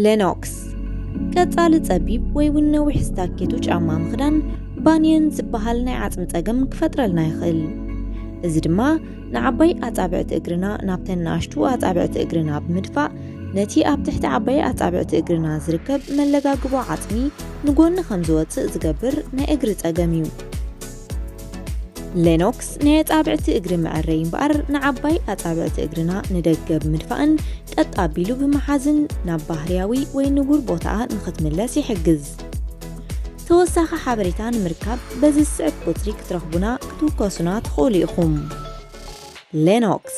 ሌኖክስ፣ ቀጻሊ ጸቢብ ወይ እውን ነዊሕ ስታኬቶ ጫማ ምኽዳን ባንየን ዝበሃል ናይ ዓጽሚ ጸገም ክፈጥረልና ይኽእል። እዚ ድማ ንዓባይ ኣጻብዕቲ እግርና ናብተን ንኣሽቱ ኣጻብዕቲ እግርና ብምድፋእ፣ ነቲ ኣብ ትሕቲ ዓባይ ኣጻብዕቲ እግርና ዝርከብ መለጋግቦ ዓጽሚ ንጎኒ ከም ዝወጽእ ዝገብር ናይ እግሪ ጸገም እዩ። ሌኖክስ ናይ ኣጻብዕቲ እግሪ መዐረዪ እምበኣር፣ ንዓባይ ኣጻብዕቲ እግርና ንደገ ብምድፋእን ቀጥ ኣቢሉ ብምሓዝን ናብ ባህርያዊ ወይ ንቡር ቦታኣ ንኽትምለስ ይሕግዝ። ተወሳኺ ሓበሬታ ንምርካብ በዚ ዝስዕብ ቁጽሪ ክትረኽቡና ክትውከሱና ትኽእሉ ኢኹም። ሌኖክስ።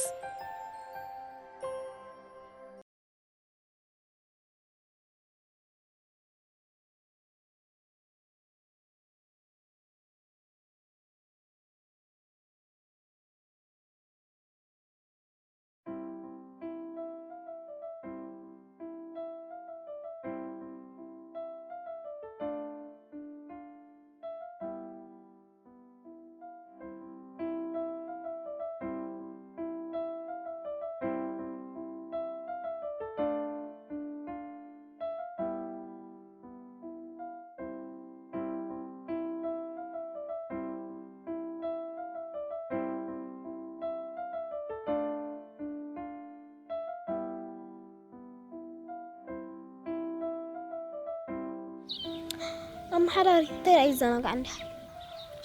ኣመሓዳሪ እንታይ ደኣ ይዘናጋዕ እንዲያ?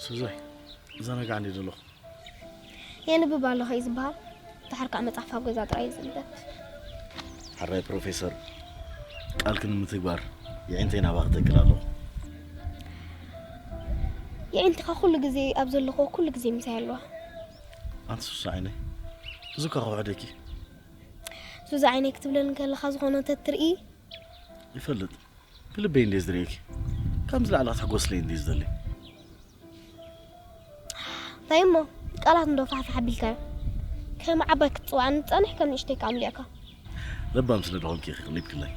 ሱዛይ፣ ይዘናጋዕ እንዲ ዘለኹ። የንብብ ኣለኹ እዩ ዝበሃል። ድሓር ከዓ መፅሓፍ ኣብ ገዛ ጥራይ እዩ ዝንበብ። ሕራይ ፕሮፌሰር፣ ቃልኪ ንምትግባር የዒንተይ ናባኺ ተክል ኣለኹ። የዒንትኻ ኩሉ ግዜ ኣብ ዘለኹ ኩሉ ግዜ ምሳይ ኣለዋ። ኣንቲ ሱዛ ዓይነይ፣ እዚ እኳ ከውሕደኪ። ሱዛ ዓይነይ ክትብለኒ ከለኻ ዝኾነ ተትርኢ። ይፈልጥ፣ ብልበይ እንዴ ዝርእየኪ። ከምዚ ላዕላ ክትሕጎስለይ እንዴ ዝደሊ። እንታይ እሞ፣ ቃላት እንዶ ፋሕፋሕ ኣቢልካዮ። ከም ዓባይ ክትጽውዓኒ ትጸንሕ፣ ከም ንእሽተይ ከኣ ምልእካ። ለባም ስለ ዝኾንኪ ኢኺ ቅሊብክለይ።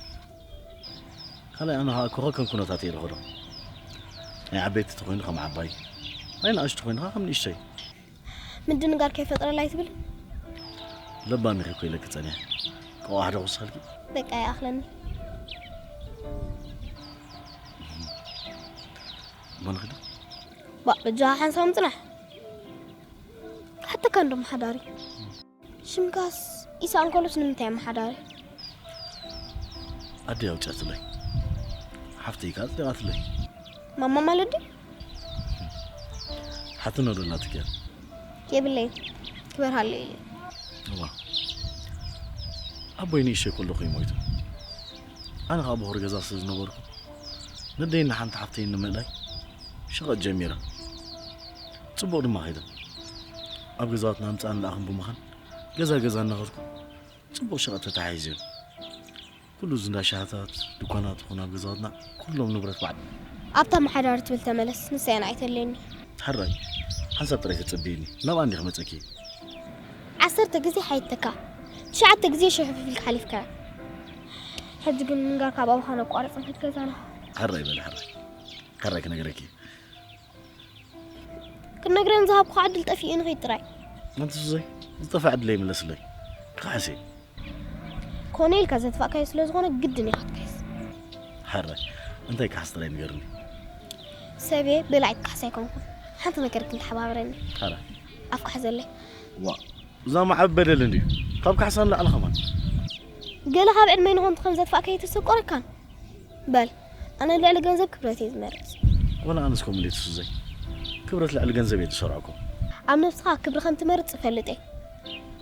ካልኣይ ኣነ ኸኣ ኮኸ ከም ኩነታት እየ ዝኸዶ። ናይ ዓበይቲ ተኾይኑ ከም ዓባይ፣ ናይ ንኣሽቱ ተኾይኑ ኸኣ ከም ንእሽተይ። ምድንጋር ከይፈጥረላ ኣይትብል? ለባም ኢኺ እኮ ኢለኪ ጸኒሐ። ቀዋሕ ዶ ክውስኸልኪ? በቃ ይኣኽለኒ። እሞ ንኺድ። ባ፣ በጃኻ ሓንሳብ ምጽናሕ። ክሓተካ እንዶ ኣመሓዳሪ። ሽምካስ ኢሳቅ እንከሎስ ንምንታይ ኣመሓዳሪ? ኣደይ ኣውጽኣትለይ። ሓፍተይ ከኣ ኣጽዲቓትለይ። ማማ ማለት ድዩ? ሓትኖ ዶ ኣላትኪ እያ? የብለይን። ክበር ሃለየለይ። እዋ። ኣቦይ ንእሽተይ ከለኹ እዩ ሞይቱ። ኣነ ኸኣ በኹሪ ገዛ ስለ ዝነበርኩ፣ ነደይን ንሓንቲ ሓፍተይን ንምእላይ ሸቐጥ ጀሚረ። ጽቡቕ ድማ ኸይደ። ኣብ ገዛውትና ምጻእን ልኣኽን ብምዃን፣ ገዛ ገዛ እናኸድኩ ጽቡቕ ሸቐጥ ተተሓሒዙ። ኩሉ እዚ እንዳ ሻህታት፣ ድኳናት ይኹን ኣብ ገዛውትና ኩሎም ንብረት ባዕሉ። ኣብታ ኣመሓዳሪ ትብል ተመለስ፣ ንሳ እያ ንዓይ ተድልየኒ። ሕራይ፣ ሓንሳብ ጥራይ ተጸብይኒ፣ ናብኣ እንዲኺ መጸኪ። ዓሰርተ ግዜ ሓይተካ፣ ትሽዓተ ግዜ ሽሕፍፍ ኢልካ ሓሊፍካያ። ሕጂ ግን ምንጋር ካብ ኣባኻ ነቋርጽ፣ ንኺድ ገዛና። ሕራይ በሊ፣ ሕራይ። ሕራይ ክነግረኪ። ክትነግረን ዝሃብኩኻ ዕድል ጠፊኡ ንኺድ ጥራይ። ኣንቲ ሱዘይ፣ ዝጠፍኣ ዕድለይ ምለስለይ። ክኽሕስ እየ። ኮነ ኢልካ ዘጥፋእካዮ ስለ ዝኾነ ግድን ኢኻ ክትክሕስ። ሕራይ፣ እንታይ ክሓስ ጥራይ ንገርኒ። ሰብ እየ፣ በላዒት ክሓስ ኣይኮንኩን። ሓንቲ ነገር ግን ተሓባበረኒ። ሕራይ። ኣፍካ ሕዘለይ። ዋ፣ እዛ መዓቢ በደል እንድዩ። ካብ ካሕሳ ንላዕሊ ኸማን። ገለ ካብ ዕድመይ ንኾንት ከም ዘጥፋእካዮ ተሰቆረካን። በል፣ ኣነ ልዕሊ ገንዘብ ክብረት እየ ዝመርጽ። ወላ ኣነስ ከምኡ እንድየ ትሱዘይ። ክብረት ልዕሊ ገንዘብ እየ ዝሰርዖ እኮ። ኣብ ነብስኻ ክብሪ ከም ትመርጽ እፈልጥ እየ።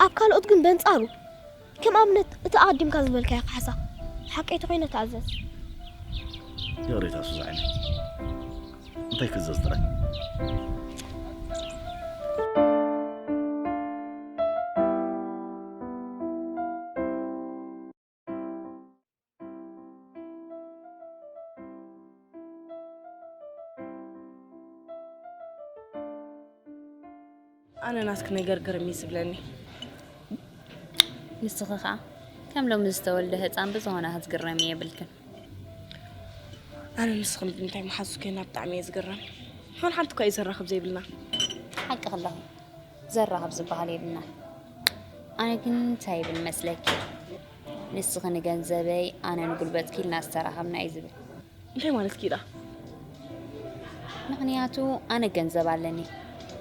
ኣብ ካልኦት ግን በንጻሩ። ከም ኣብነት፣ እቲ ኣቐዲምካ ዝበልካዮ ካሕሳ። ሓቀይ ተኾይነ ተኣዘዝ። ይቕሬታ ሱዛ ዓይነይ። እንታይ ክእዘዝ ጥራይ? ኣነ ናትኪ ነገር ግርም እዩ ዝብለኒ። ንስኺ ኸዓ ከም ሎሚ ዝተወልደ ህፃን ብዝኾነ ክትግረሚ የብልክን። ኣነ ንስኺ ንምንታይ ምሓዝኩ ኮይና ብጣዕሚ እየ ዝግረም። ይኹን ሓንቲ እኳ እዩ ዘራኽብ ዘይብልና። ሓቂ ከለኺ ዘራኽብ ዝበሃል የብልናን። ኣነ ግን እንታይ ይብል መስለኪ? ንስኺ ንገንዘበይ፣ ኣነ ንጉልበትኪ ኢልና ዝተራኸብና እዩ ዝብል። እንታይ ማለት ኪዳ? ምኽንያቱ ኣነ ገንዘብ ኣለኒ።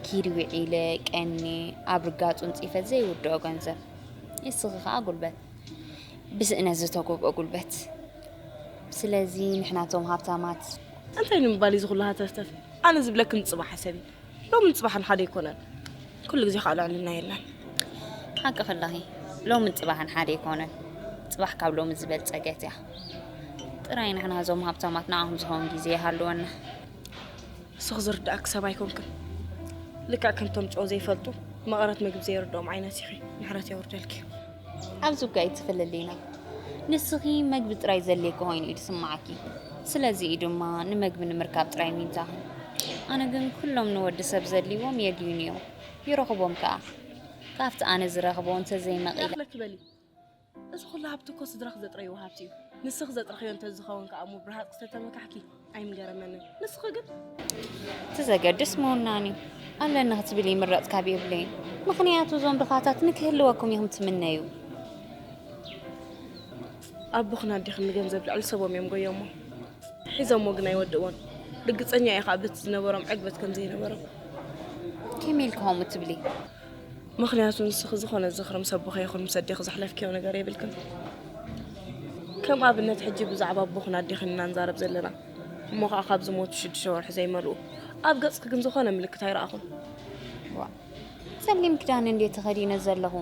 ኪድ ውዒለ፣ ቀኒ፣ ኣብ ርጋጹ እንጽፈት ዘይውድኦ ገንዘብ። ንስኺ ኸኣ ጉልበት። ብስእነት ዝተጎብኦ ጉልበት። ስለዚ ንሕናቶም ሃብታማት። እንታይ ንምባል እዩ ዝኹሉ ሃተፍተፍ? ኣነ ዝብለክን ጽባሕ ሓሰቢ። ሎምን ጽባሕን ሓደ ኣይኮነን። ኩሉ ግዜ ከዓ ልዕልና የለን። ሓቂ ከለኺ፣ ሎምን ጽባሕን ሓደ ኣይኮነን። ጽባሕ ካብ ሎሚ ዝበልጸገት እያ። ጥራይ ንሕና እዞም ሃብታማት ንዓኹም ዝኸውን ግዜ ይሃልወና። ንስኺ ዝርድኣኪ ሰብ ኣይኮንክን። ልክዕ ከምቶም ጨው ዘይፈልጡ መቐረት ምግቢ ዘይርድኦም ዓይነት ኢኺ። ምሕረት የውርደልኪ። ኣብዚ እኳ ኣይትፍልልይና። ንስኺ መግቢ ጥራይ ዘድልየኪ ኮይኑ እዩ ዝስምዓኪ። ስለዚ እዩ ድማ ንመግቢ ንምርካብ ጥራይ ሚንታኺ። ኣነ ግን ኩሎም ንወዲ ሰብ ዘድልይዎም የድልዩኒ እዮም። ይረኽቦም ከኣ። ካብቲ ኣነ ዝረኽቦ እንተዘይመቒለ። ያኽለኪ በሊ። እዚ ኩሉ ሃብቲ እኮ ስድራኺ ዘጥረይዎ ሃብቲ እዩ። ንስኺ ዘጥረኽዮ እንተዝኸውን ከኣ እሞ ብረሃጽ ክተተመካሕኪ ኣይምገረመንን። ንስኺ ግን እቲ ዘገድስ ምውናን እዩ። ኣለኒ ክትብል ይምረጽ ካብ የብለይን። ምኽንያቱ እዞም ድኻታት ንክህልወኩም ኢኹም ትምነዩ። ኣቦኽን ኣዴኽን ንገንዘብ ልዕሊ ሰቦም እዮም ጎዮሞ። ሒዞሞ ግን ኣይወድእዎን። ርግጸኛ እየ ከዓ በቲ ዝነበሮም ዕግበት ከም ዘይነበሮም። ከመይ ኢልኪ ከምኡ ትብሊ? ምኽንያቱ ንስኺ ዝኾነ ዝኽሪ ምስ ኣቦኺ ይኹን ምስ ኣዴኺ ዘሕለፍክዮ ነገር የብልክን። ከም ኣብነት ሕጂ ብዛዕባ ኣቦኽን ኣዴኽን ኢና ንዛረብ ዘለና። እሞ ከዓ ካብ ዝሞቱ ሽዱሽተ ወርሒ ዘይመልኡ ኣብ ገጽኪ ግን ዝኾነ ምልክት ኣይረኣኹን። ዋ፣ ጸሊም ክዳን እንዴ ተኸዲነ ዘለኹ?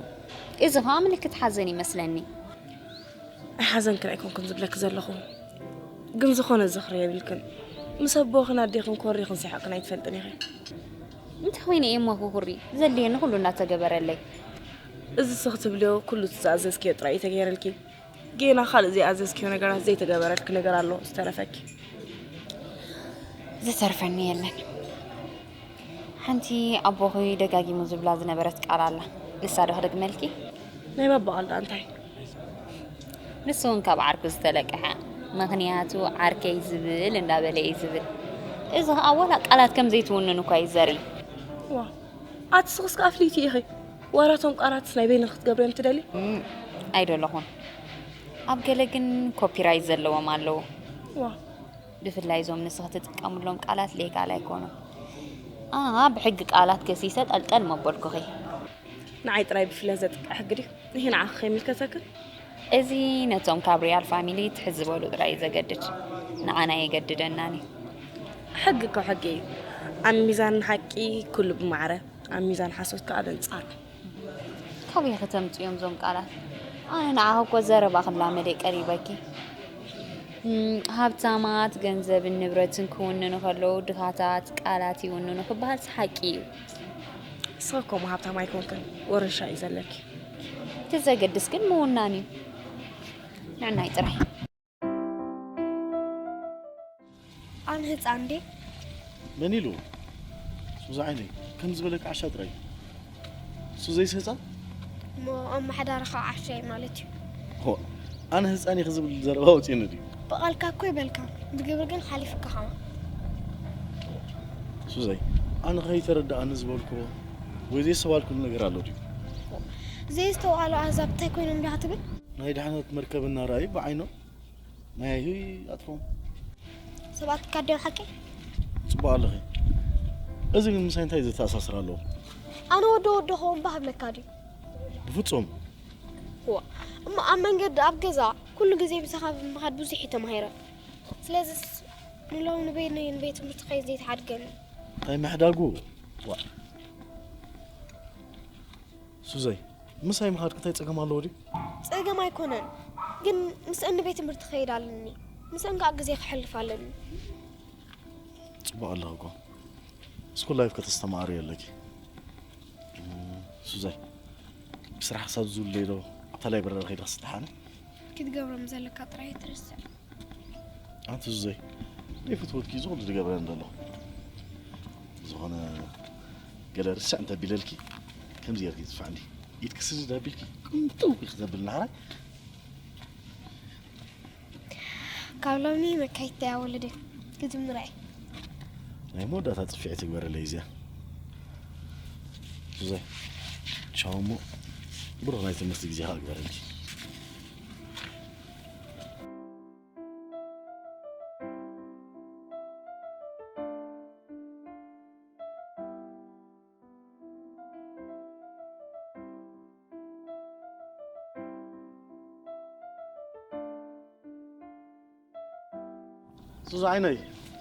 እዚ ኸኣ ምልክት ሓዘን ይመስለኒ። ኣይሓዘንክን ኣይኮንኩን ዝብለኪ ዘለኹ፣ ግን ዝኾነ ዝኽሪ የብልክን። ምስ ኣቦኽን ኣዴኽን ኮሪኽን ሰሒቕክን ኣይትፈልጥን ኢኺ። እንታይ ኮይነ እየ እሞ ክኹሪ? ዘድልየኒ ኩሉ እናተገበረለይ። እዚ ስኽ ትብልዮ ኩሉ እቲ ዝኣዘዝክዮ ጥራይ እዩ ተገይረልኪ። ጌና ካልእ ዘይኣዘዝክዮ ነገራት ዘይተገበረልኪ ነገር ኣሎ ዝተረፈኪ። ዝተርፈኒ የለን። ሓንቲ ኣቦኺ ደጋጊሙ ዝብላ ዝነበረት ቃል ኣላ። ንሳ ዶ ክደግመልኪ? ናይ ባባ ቃል ደኣ እንታይ? ንሱ እውን ካብ ዓርኩ ዝተለቀሐ። ምኽንያቱ ዓርከይ ዝብል እንዳበለ እዩ ዝብል። እዚ ኸኣ ወላ ቃላት ከም ዘይትውንን እኳ እዩ ዘርኢ። ዋ፣ ኣቲ ስኽስ ከኣ ፍልይቲ ኢኺ። ዋራቶም ቃላትስ ናይ በይንኺ ክትገብርዮም ትደሊ? እም፣ ኣይደለኹን። ኣብ ገለ ግን ኮፒራይት ዘለዎም ኣለዉ። ዋ፣ ብፍላይ እዞም ንስኺ ትጥቀምሎም ቃላት ሌጋል ኣይኮኑን። ኣና ብሕጊ ቃላት ከሲሰ ጠልጠል መበልኩኺ። ንዓይ ጥራይ ብፍለ ዘጥቅዕ ሕጊ ድዩ? ይሄ ንዓኺ ከይምልከተክን? እዚ ነቶም ካብ ሪያል ፋሚሊ ትሕት ዝበሉ ጥራይ እዩ ዘገድድ። ንዓና የገድደናን እዩ። ሕጊ እኮ ሕጊ እዩ። ኣብ ሚዛን ሓቂ ኩሉ ብማዕረ፣ ኣብ ሚዛን ሓሶት ከኣ በንጻሩ። ካበይ ከተምጽዮም እዞም ቃላት? ኣነ ንዓኺ እኮ ዘረባ ክላመድ እየ ቀሪበኪ። እም፣ ሃብታማት ገንዘብን ንብረትን ክውንኑ ከለዉ፣ ድኻታት ቃላት ይውንኑ ክበሃልሲ ሓቂ እዩ። ንስኺ እኮ እሞ ሃብታም ኣይኮንክን፣ ወረሻ እዩ ዘለኪ። እቲ ዘገድስ ግን ምውናን እዩ። ንዕናይ ጥራይ። ኣነ ህፃን ድየ? መን ኢሉ? ሱዚ ዓይነይ፣ ከምዚ ዝበለካ ዓሻ ጥራይ። ሱዘይስ ህፃን? እሞ ኣመሓዳሪ ከዓ ዓሻ እዩ ማለት እዩ። ሆ፣ ኣነ ህፃን ኢኺ ዝብል ዘረባ ኣውፂኡኒ ድዩ? ብቓልካ እኮ ኣይበልካን፣ ብግብሪ ግን ሓሊፉካ ከማ። ሱዘይ፣ ኣነ ከይተረድኣኒ ዝበልክዎ ወይ ዘየስተውዓልክሉ ነገር ኣሎ ድዩ? ዘይስተውዓሉ ኣህዛብ እንታይ ኮይኖም ዲኻ ትብል? ናይ ድሕነት መርከብ እናረኣዩ ብዓይኖም ማይ ኣይሂ ኣጥፍኦም። ሰብኣትካ ድዮም ሓቂ? ጽቡቕ ኣለኺ። እዚ ግን ምሳይ እንታይ ዘተኣሳስር ኣለዎ? ኣነ ወዲ ወዲ ኸውን ባህ ብለካ ድዩ? ብፍጹም። ዋ፣ እሞ ኣብ መንገዲ ኣብ ገዛ ኩሉ ግዜ ምሳኻ ብምኻድ ብዙሕ እየ ተማሂረ። ስለዚስ ንሎሚ ንበይነይ ንቤት ትምህርቲ ከይድ ዘይትሓድገኒ። እንታይ ምሕዳጉ? ዋ። ሱዘይ፣ ምሳይ ምኻድኪ እንታይ ጸገም ኣለዎ ድዩ? ጸገም ኣይኮነን፣ ግን ምስአን ንቤት ትምህርቲ ክኸይድ ኣለኒ። ምስአን ከዓ ግዜ ከሕልፍ ኣለኒ። ጽቡቕ ኣለኺ እኮ። ስኩል ላይፍ ከተስተማቕሪ ኣለኪ። እም፣ ሱዘይ፣ ብስራሕ ክሳብ ዝውለይ ዶ ኣብታ ላይብረሪ ከይደ ክስጥሓኒ? ክትገብሮም ዘለካ ጥራይ ኣይትርስዕ። ኣንቲ ዙዘይ፣ ዘይፈትወትኪ እዚ ኩሉ ዝገብረ ዘለኹ። ዝኾነ ገለ ርስዕ እንተቢለልኪ፣ ከምዚ ጌርኪ ዝፋዕኒ ኢድኪ ስድድ ኣቢልኪ ቅንጥው ኢኺ ዘብል ናህራይ። ካብ ሎሚ መካይት እያ ወለደ ክጅምራ እየ። ናይ መወዳእታ ጽፍዒ ትግበረለይ እዚኣ። ዙዘይ፣ ቻው እሞ ብሩኽ ናይ ትምህርቲ ግዜ ኸኣ ግበረልኪ። ሱዛይ ዓይነይ፣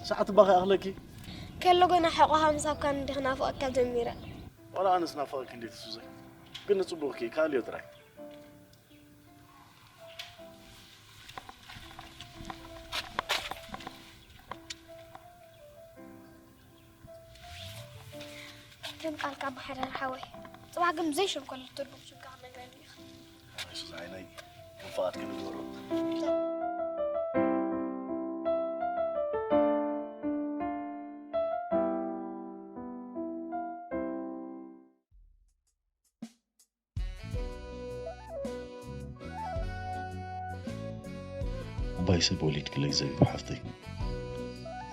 ሰዓት እባ ከይኣኽለኪ። ከሎ ገና ሕቆኻ ምሳብካ እንዲኽ ናፍቐካ ጀሚረ። ዋላ ኣነስ ናፍቐኪ እንዴት ሱዛይ። ግን ንጽቡቕኪ ካልዮ ጥራይ። ከም ቃልካ ኣምሓዳር ሓወይ። ጽባሕ ግን ብዘይ ሸንኮለል ትርጉም ሽምካ ክነግረኒ ኢኻ። ኣይ ሱዛይ ዓይነይ፣ ከም ፍቓድኪ ንግበሮ። ዓባይ ሰብ ወሊድክለይ ዘቢብ ሓፍተይ፣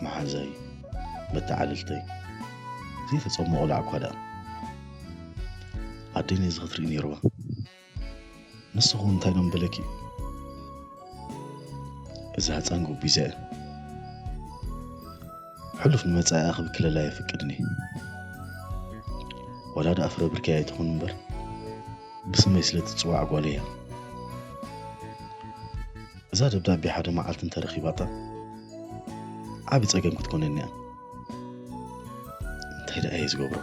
መሓዛይ፣ መተዓልልተይ፣ ዘይተጸምኦ ቆልዓ እኳ ደኣ። ኣደይ ነዚ ክትርኢ ነይርዋ። ንስኹም እንታይ ደም በለኪ? እዛ ህጻን ጉቢዘ ሕሉፍ ንመጻኢኣ ክብክለላ የፍቅድኒ። ወላ ደኣ ፍረ ብርኪ ኣይትኹን እምበር፣ ብስመይ ስለ ትጽዋዕ ጓል እያ። እዛ ደብዳቤ ሓደ መዓልቲ እንተረኺባታ፣ ዓቢ ጸገም ክትኮነኒ እያ። እንታይ ደኣ እየ ዝገብሮ?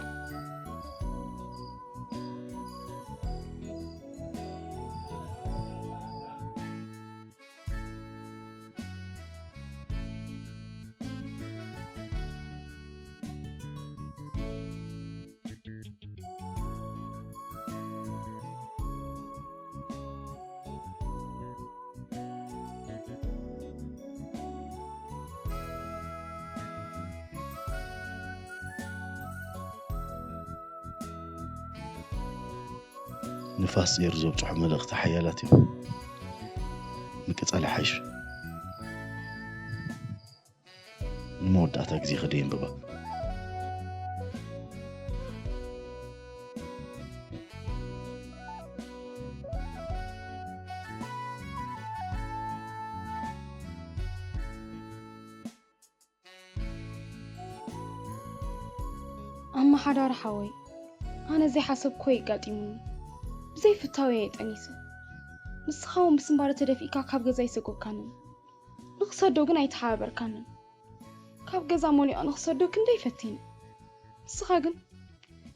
ንፋስ ጼሩ ዘብጽሖ መልእኽቲ ሓያላት እዮም። ምቅጻል ይሓይሽ። ንመወዳእታ ግዜ ከደ የንብባ። ኣመሓዳሪ ሓወይ፣ ኣነ ዘይሓሰብክዎ የጋጢሙኒ። ብዘይ ፍታወይ እየ ጠኒሰ። ንስኻ እውን ብስምባደ ተደፊእካ ካብ ገዛ ኣይሰጎግካንን። ንኽሰዶ ግን ኣይተሓባበርካንን። ካብ ገዛ ሞሊቐ ንኽሰዶ ክንደይ ፈቲነ። ንስኻ ግን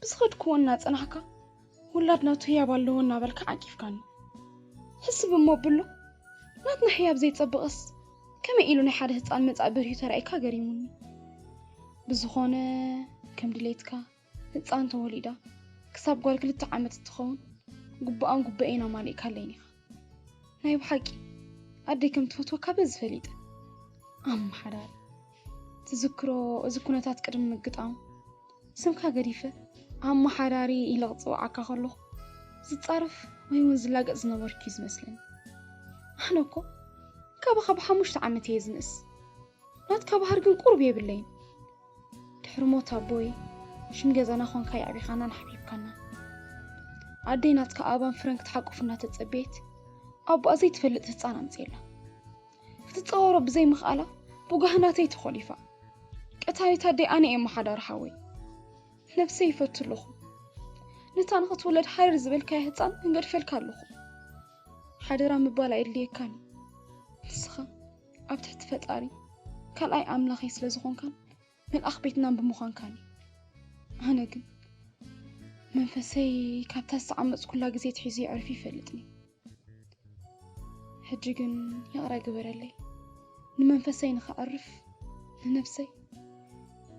ብዝኸድክዎ እናጸናሕካ፣ ውላድ ናቱ ህያብ ኣለዎ እናበልካ ዓቂፍካኒ። ሕስብ እሞ ኣብሎ፣ ናትና ህያብ ዘይጸብቕስ ከመይ ኢሉ ናይ ሓደ ህጻን መጻኢ በሪሁ ተራኢካ ገሪሙኒ። ብዝኾነ፣ ከም ድሌትካ ህጻን ተወሊዳ ክሳብ ጓል ክልተ ዓመት እትኸውን ግቡኣን ጉበኤን ኣማሊእካለይን ኢኻ። ናይ ብሓቂ ኣደይ ከም ትፈትወካ በዚ ፈሊጠ። ኣመሓዳሪ፣ ትዝክሮ፣ እዚ ኩነታት ቅድሚ ምግጣሙ ስምካ ገዲፈ ኣመሓዳሪ ኢለ ክጽውዓካ ከለኹ ዝጻረፍ ወይ እውን ዝላገጽ ዝነበርኩ እዩ ዝመስለኒ። ኣነ እኮ ካባኻ ብሓሙሽተ ዓመት እየ ዝንእስ። ናትካ ባህሪ ግን ቁሩብ የብለይን። ድሕሪ ሞት ኣቦይ ሽም ገዛና ኾንካ የዕቢኻናን ሓቢብካናን። ኣደይ ናትካ ኣባን ፍረን ክትሓቁፍ እናተጸበየት ኣቦኣ ዘይትፈልጥ ህጻን ኣምጺኤላ። ክትጻወሮ ብዘይምኽኣላ ብጓሂ ናተይ ተኾሊፋ። ቀታሊት ኣደይ ኣነ እየ፣ ኣመሓዳሪ ሓወይ። ነብሰይ ይፈቱ ኣለኹ። ነታ ንኽትውለድ ሃረር ዝበልካያ ህጻን እገድፈልካ ኣለኹ። ሓደራ ምባል ኣየድልየካን እዩ። ንስኻ ኣብ ትሕቲ ፈጣሪ ካልኣይ ኣምላኸይ ስለ ዝኾንካን መልኣኽ ቤትናን ብምዃንካን እዩ። ኣነ ግን መንፈሰይ ካብታ ዝተዓመጽኩላ ግዜ ኣትሒዙ የዕርፍ ይፈልጥን እዩ። ሕጂ ግን ይቕረ ግበረለይ። ንመንፈሰይ ንኸዕርፍ፣ ንነብሰይ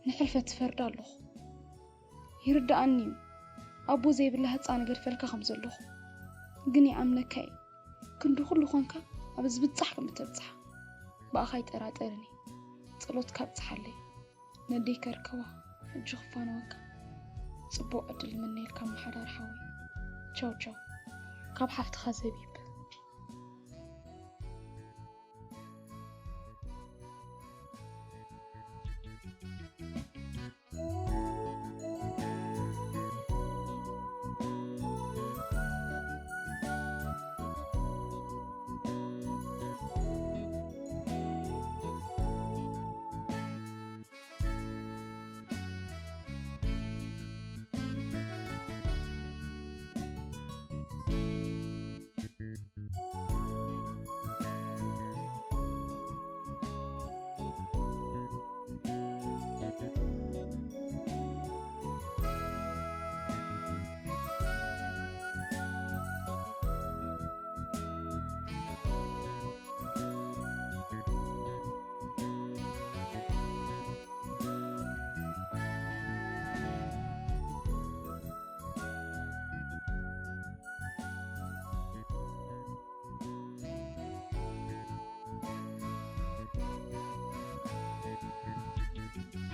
ንሕልፈት ትፈርድ ኣለኹ። ይርድኣኒ እዩ፣ ኣቦ ዘይብላ ህጻን እገድፈልካ ከም ዘለኹ። ግን ይኣምነካ እየ። ክንዲ ኩሉ ኾንካ ኣብ ዝብጻሕ ከም እተብጽሓ ብኣኻ ኣይጠራጠርን እየ። ጸሎትካ ኣብጽሓለይ። ነደይ ከርከባ፣ ሕጂ ክፋነወካ። ጽቡቕ ዕድል እምነየልካ፣ ኣመሓዳሪ ሓወይ። ቻው ቻው። ካብ ሓፍትኻ ዘቢብ።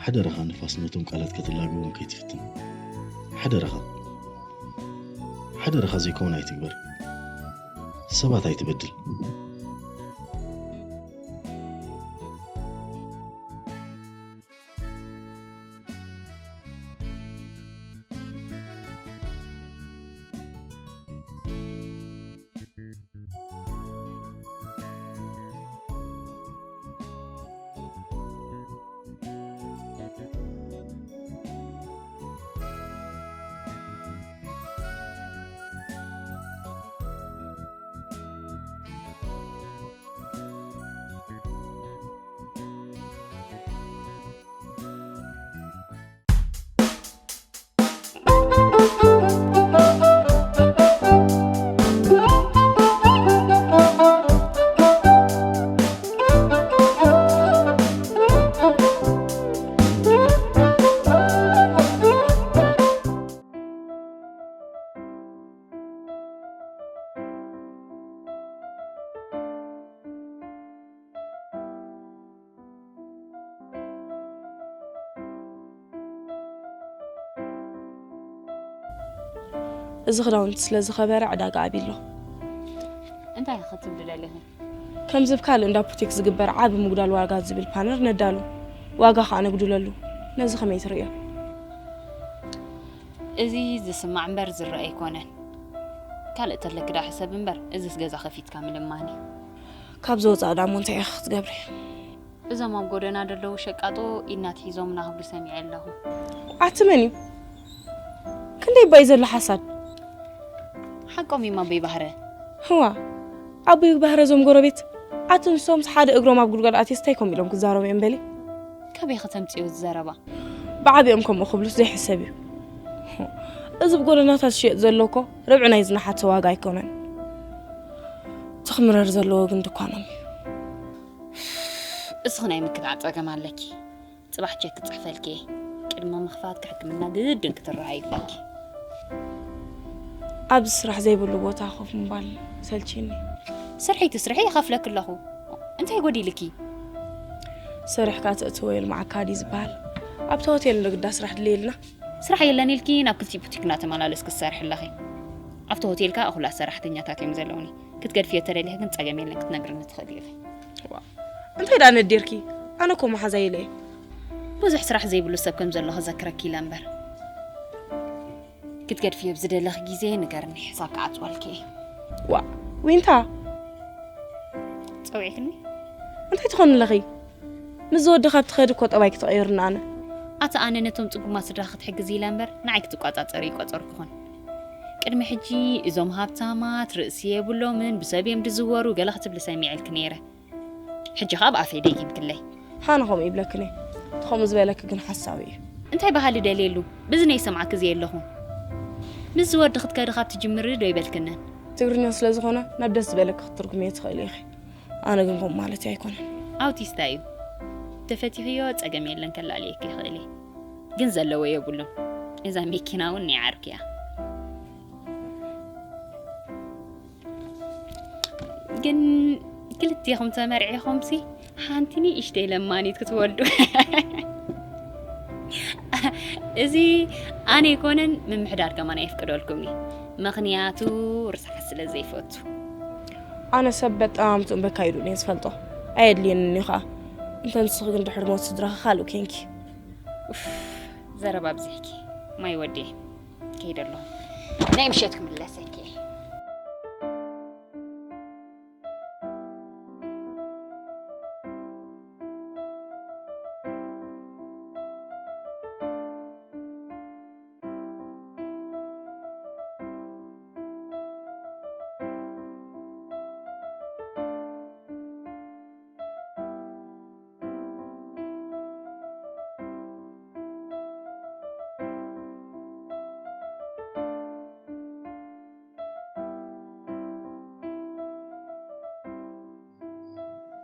ሓደራኻ ንፋስ ነቶም ቃላት ክትላገቦም ከይትፍትን። ሓደራኻ፣ ሓደራኻ ዘይከውን ኣይትግበር። ሰባት ኣይትበድል። እዚ ክዳውንቲ ስለ ዝኸበረ ዕዳጋ ኣብይ ኣሎ። እንታይ ኢኺ ክትብሊ ደሊኺ? ከምዚ ኣብ ካልእ እንዳ ቡቲክ ዝግበር ዓቢ ምጉዳል ዋጋ ዝብል ፓነር ነዳሉ፣ ዋጋ ኸኣ ነጉድለሉ። ነዚ ከመይ ትርእዮ? እዚ ዝስማዕ እምበር ዝረኣ ኣይኮነን። ካልእ ተለኪ ደኣ ሕሰብ እምበር፣ እዚስ ገዛ ከፊትካ ምልማን እዩ። ካብዚ ወጻኢ ደኣ እሞ እንታይ ኢኺ ክትገብሪ? እዞም ኣብ ጎደና ዘለዉ ሸቃጦ ኢድና ኣትሒዞምና ክብሉ ሰሚዐ ኣለኹ። ኣቲ መን እዩ? ክንደይ እባ እዩ ዘሎ ሓሳድ? ሓቆም እዮም ኣቦይ ባህረ። ህዋ፣ ኣቦይ ባህረ እዞም ጎረቤት፣ ኣቲ ንሶምስ ሓደ እግሮም ኣብ ጉድጓድ ኣትየስ እንታይ ከምኡ ኢሎም ክዛረቡ እዮም በሊ? ካበይ ከተምጽእዮ እዚ ዘረባ? ብዓቢኦም ከምኡ ክብሉስ ዘይሕሰብ እዩ። እዚ ብጎደናታት ዝሽየጥ ዘሎ እኮ ርብዒ ናይ ዝነሓተ ዋጋ ኣይኮነን። እቲ ክምረር ዘለዎ ግን ድኳኖም እዩ። እስኺ ናይ ምክትዓር ጸገም ኣለኪ። ጽባሕ ቸክ ክጽሕፈልኪ እየ። ቅድሚ ምኽፋትኪ ሕክምና ግድን ክትረኣዪ ኣለኪ። ኣብዚ ስራሕ ዘይብሉ ቦታ ኮፍ ምባል ሰልችኒ። ስርሒ ትስርሒ ይኸፍለኪ ኣለኹ። እንታይ ጎዲልኪ? ሰሪሕካ ተእትዎ የልምዓካ ድዩ ዝበሃል? ኣብቲ ሆቴል ንግዳ ስራሕ ድልየልና። ስራሕ የለን ኢልኪ ናብ ክልቲኡ ቡቲክ እናተመላለስኪ ትሰርሒ ኣለኺ። ኣብቲ ሆቴል ከኣ እኹላት ሰራሕተኛታት እዮም ዘለውኒ። ክትገድፍዮ ተደሊኺ ግን ጸገም የለን፣ ክትነግርኒ ትኽእሊ ኢኺ። ዋእ፣ እንታይ ደኣ ነዲርኪ? ኣነ እኮ መሓዛይ ኢለ እየ። ብዙሕ ስራሕ ዘይብሉ ሰብ ከም ዘሎ ክዘክረኪ ኢለ እምበር። ክትገድፍዮ ኣብ ዝደለኺ ግዜ ንገርኒ፣ ሕሳብ ክዓጽወልኪ እየ። ዋእ፣ ዊንታ። ጸዊዕክኒ? እንታይ ትኾኒ ኣለኺ? ምስ ዝወዲ ካብ ትኸዲ እኮ ጠባይ ክትቐይርኒ ኣነ። ኣቲ ኣነ ነቶም ጽጉማት ስድራ ክትሕግዚ ኢለ እምበር ንዓይ ክትቋጻጸሪ ይቆጸርኩኹን። ቅድሚ ሕጂ እዞም ሃብታማት ርእሲ የብሎምን ብሰብ እዮም ድዝወሩ ገለ ክትብሊ ሰሚዐልኪ ነይረ። ሕጂ ኸኣ ብኣፈይ ደጊምክለይ። ሃነ ከምኡ ይብለክን እየ። እቲ ከምኡ ዝበለኪ ግን ሓሳዊ እዩ። እንታይ በሃሊ ደልየሉ? ብዝነይ ሰምዓኪ ዘየለኹ። ምስዚ ወዲ ክትከዲ ካብ ትጅምሪ ዶ ይበልክነን? ትግርኛ ስለ ዝኾነ ናብ ደስ ዝበለኪ ክትትርጉምዮ ትኽእሊ ኢኺ። ኣነ ግን ከምኡ ማለተይ ኣይኮነን። ኣውቲስታ እዩ። ተፈቲኽዮ ጸገም የለን፣ ከላልየኪ ይኽእል እየ። ግን ዘለዎ የብሉን። እዛ መኪና እውን ናይ ዓርኩ እያ። ግን ክልቴኹም ተመርዒኹምሲ ሓንቲ ንእሽተይ ለማኒት ክትወልዱ። እዚ ኣነ ኣይኮነን ምምሕዳር ከማን ኣየፍቅደልኩምን እዩ። ምኽንያቱ ርስሓት ስለ ዘይፈቱ። ኣነ ሰብ በጣም ጽንበካ ኢሉ እየ ዝፈልጦ። ኣየድልየንን እዩ ኸኣ። እንተ ንስኺ ግን ድሕሪ ሞት ስድራኺ ካልእ ኮንኪ። ኡፍ፣ ዘረባ ኣብዚሕኪ። ማይ ወዴ። ከይደ ኣለኹ። ናይ ምሸት ክምለሰኪ።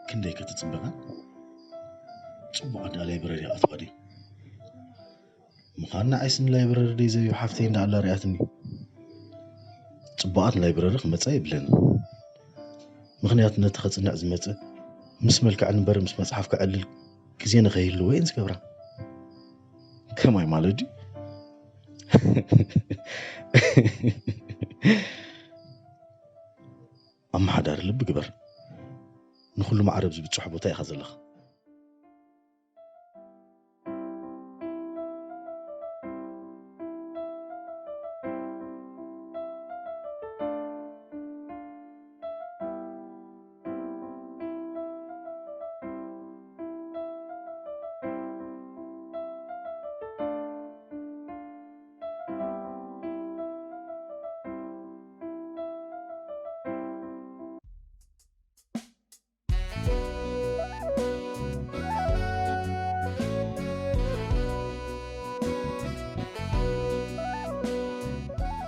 ክንደይ ክትጽበቓ? ጽቡቕ ኣዳ ላይብረሪ ኣትዋ ድዩ? ምዃን ንዓይስ ንላይብረሪ ደይ ዘብዩ ሓፍተይ እንዳ ኣላ ሪኣትኒ። ጽቡቓት ንላይብረሪ ክመጻ የብለን። ምኽንያቱ ነቲ ከጽንዕ ዝመጽእ ምስ መልክዐን እምበር ምስ መጽሓፍ ከዕልል ግዜ ንኸይህልዎ እየን ዝገብራ። ከማይ ማለት ድዩ? ኣመሓዳሪ ልቢ ግበር። ንኹሉ ማዕረ ኣብ ዝብጽሖ ቦታ ኢኻ ዘለኻ።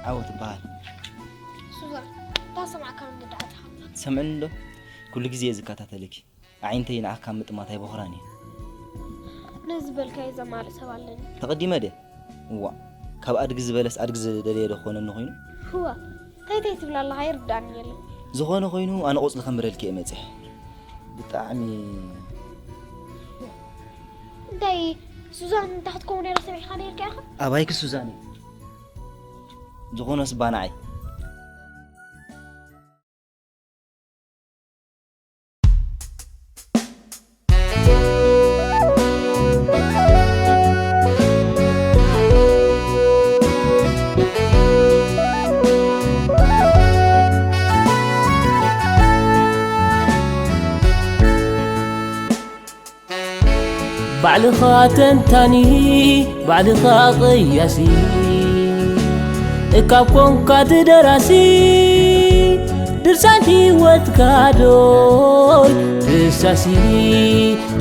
ዓወት ይበሃል። ሱዛን፣ እንታይ ሰማዕካ? እንድዳዕትኻ። ሰምዕኒ ዶ? ኩሉ ግዜ እየ ዝከታተለኪ። ኣዒንተይ ንዓካ ምጥማት ኣይቦኽራን እየ። ነዚ በልካዮ ዘማልእ ሰብ ኣለኒ። ተቐዲመ ድየ? እዋእ፣ ካብ ኣድጊ ዝበለስ ኣድጊ ዝደለየ ዶ ክኾነኒ ኮይኑ? እዋ፣ እንታይ እንታይ ትብል ኣለኻ? ኣይርዳእን የለን። ዝኾነ ኮይኑ ኣነ ቆጽሊ ከንብረልኪ እየ መጺሐ። ብጣዕሚ እንታይ ሱዛን እንታይ ክትከውን እያ ሰሚዕካ ነይርካ ኢኻ? ኣባይኪ ሱዛን እዩ። ዝኾነስ ባናዓይ። ባዕልኻ ተንታኒ፣ ባዕልኻ ቀያሲ፣ እካብ ኮንካ ትደራሲ፣ ድርሳን ህይወትካ ዶይ ድርሳሲ፣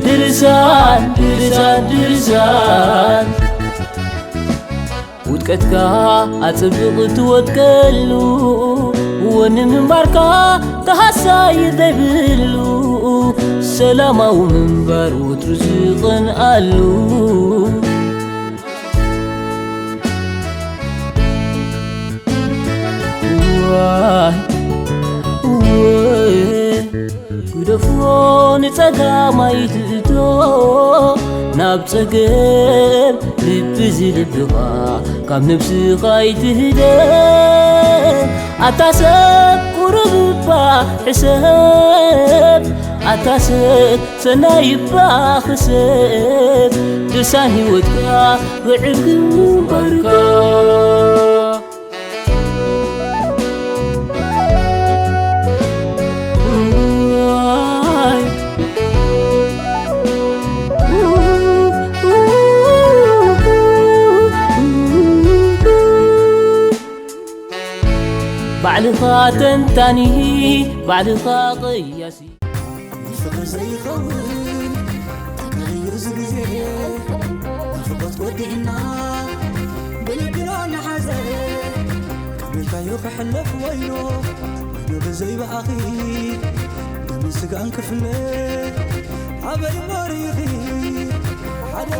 ድርሳን፣ ድርሳን፣ ድርሳን። ውድቀትካ ኣጽብቕ ትወድቀሉ፣ ወኒ ምንባርካ ተሃሳይ ዘይብሉ፣ ሰላማዊ ምንባር ወትሩ ዝቐንኣሉ። ዋይ፣ ወይ፣ ግደፎ ንጸጋም ኣይትእቶ፣ ናብ ጸገም ልቢ ዝልብኻ ካብ ነብስኻ ኣይትህደም። ኣታ ሰብ ቁሩብ እባ ሕሰብ፣ ኣታ ሰብ ሰናይ እባ ክሰብ፣ ድርሳን ህይወትካ ክዕግብ ምንባርካ። ባዕልኻ ተንታኒ፣ ባዕልኻ ቀያሲ። ንፍቕሪ ዘይኸውን ተቐይሩ እዚ ግዜ፣ ናፍቖት ወዲእና ብልብና ንሓዘ። ከመይ ኢልካዮ ክሕለፍ ወይኖ፣ ወይኖ ብዘይ ብኣኺ፣ ደምን ስጋን ክፍለ ኣበይ እሞ ርኢኺ? ሓደ